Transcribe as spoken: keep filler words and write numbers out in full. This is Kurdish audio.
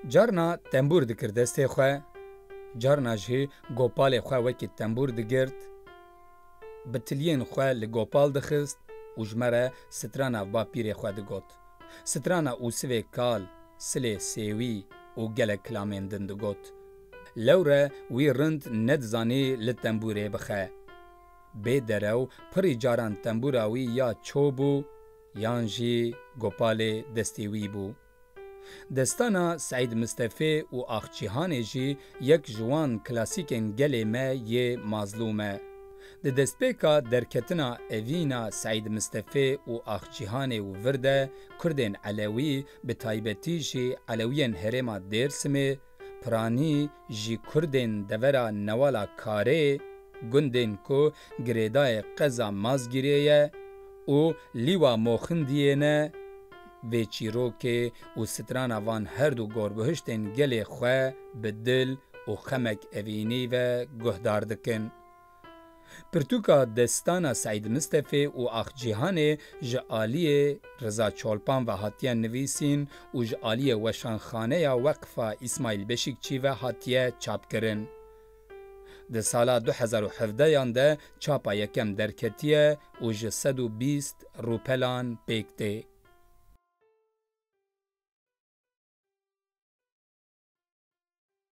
Carna tembûr dikir destê xwe, carna jî gopalê xwe wekî tembûr digirt, bi tiliyên xwe li gopal dixist û ji me re strana bapîrê xwe digot. Strana Ûsivê Kal, Silê Sêwî û gelek kilamên din digot. Lewre wî rind nedizanî li tembûrê bixe. Bê derew pirî caran tembûra wî ya ço bû, yan jî gopalê destê wî bû. Destana Seîd Mistefê û Ax Cîhanê jî yek ji wan klasîkên gelê me yê mazlûm e. Di destpêka derketina evîna Seîd Mistefê û Ax Cîhanê û vir de Kurdên Elewî, bi taybetî jî Elewiyên herêma Dêrsimê, piranî jî Kurdên devera Newala Karê, gundên ku girêdayê qeza Mazgîrê ye û lîwa Moxindiyê ne, vê çîrokê û strana van her du gorbihiştên gelê xwe bi dil û xemek evînî ve guhdar dikin. Pirtûka destana Seîd Mistefê û Ax Cîhanê ji aliyê Riza Çolpan ve hatiye nivîsîn û ji aliyê Weşanxaneya Weqfa Îsmaîl Beşîkçî ve hatiye çapkirin. Di sala du hezar û hevdeyan de çapa yekem derketiye û ji sed û bîst rûpelan pêk tê.